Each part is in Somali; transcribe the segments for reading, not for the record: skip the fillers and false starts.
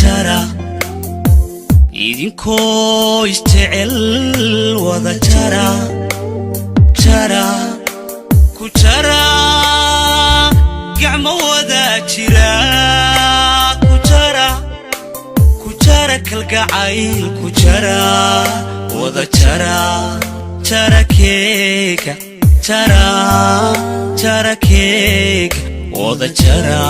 Jara, idinkoo isjecel wada jara, jara ku jara, gacmo wada jira ku jara, ku jara kalgacayl ku jara, wada jara, jara keega, jara, jara keega, wada jara.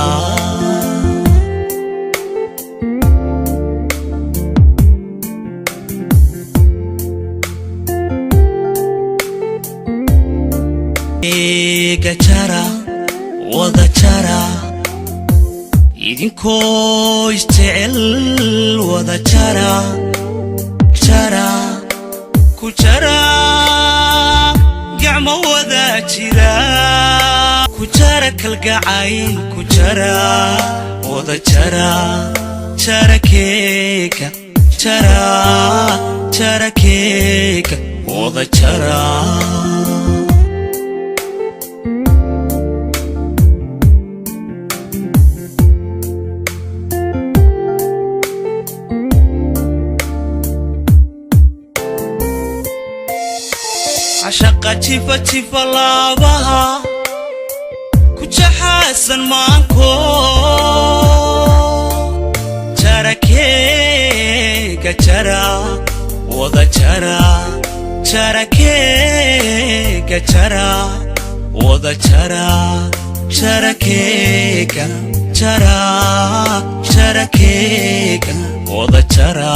Keega jara, wada jara, idinkoo isjecel wada jara, jara ku jara, gacmo wada jira ku jara, kalgacayl ku jara, wada jara, jara keega, jara, jara keega, wada jara. Cashaqa jifa jifa laabaha ku jaxaasan maanko, jarakeega jara, wada jara, jarakeega jara, wada jara, jarakeega jara, jarakeega wada jara.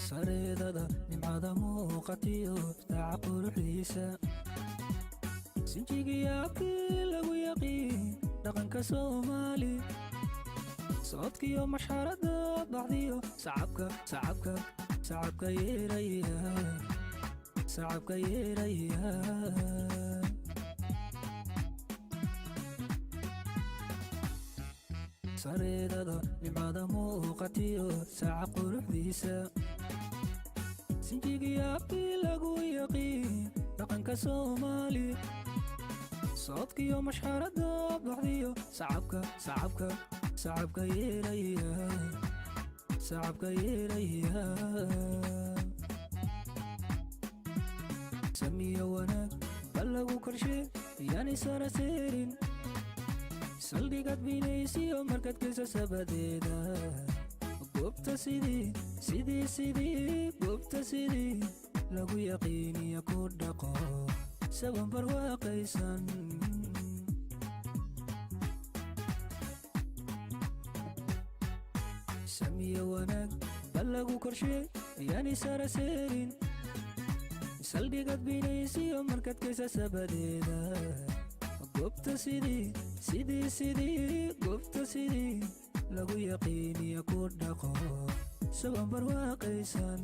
Sareedada nimcada muuqatiyo daaca quruxdiisa, sinjigiyaabkii lagu yaqiin dhaqanka Soomaali, socodkiyo mashxarada baxdiyo sacabka, sacabka, sacabka yeeraya, sacabka yeeraya. Sareedada nimcada muuqatiyo saaca quruxdiisa, sinjigiyaabkii lagu yaqiin dhaqanka Soomaali, socodkiyo mashxarada baxdiyo sacabka, sacabka, sacabka yeeraya, sacabka yeeraya. Samiyo wanaag bal lagu korshe yaani sara seerin, saldhigad binaysiyo markad kesa sabadeeda, goobta sidii, sidii, sidii, goobta sidii lagu yaqiiniya ku dhaqo saban barwaaqaysan. Samiyo wanaag bal lagu korshe yaani sara seerin, saldhigad binaysiyo markad kesa sabadeeda, goobta sidii, sidii, sidii, goobta sidii lagu yaqiiniya ku dhaqo saban barwaaqaysan.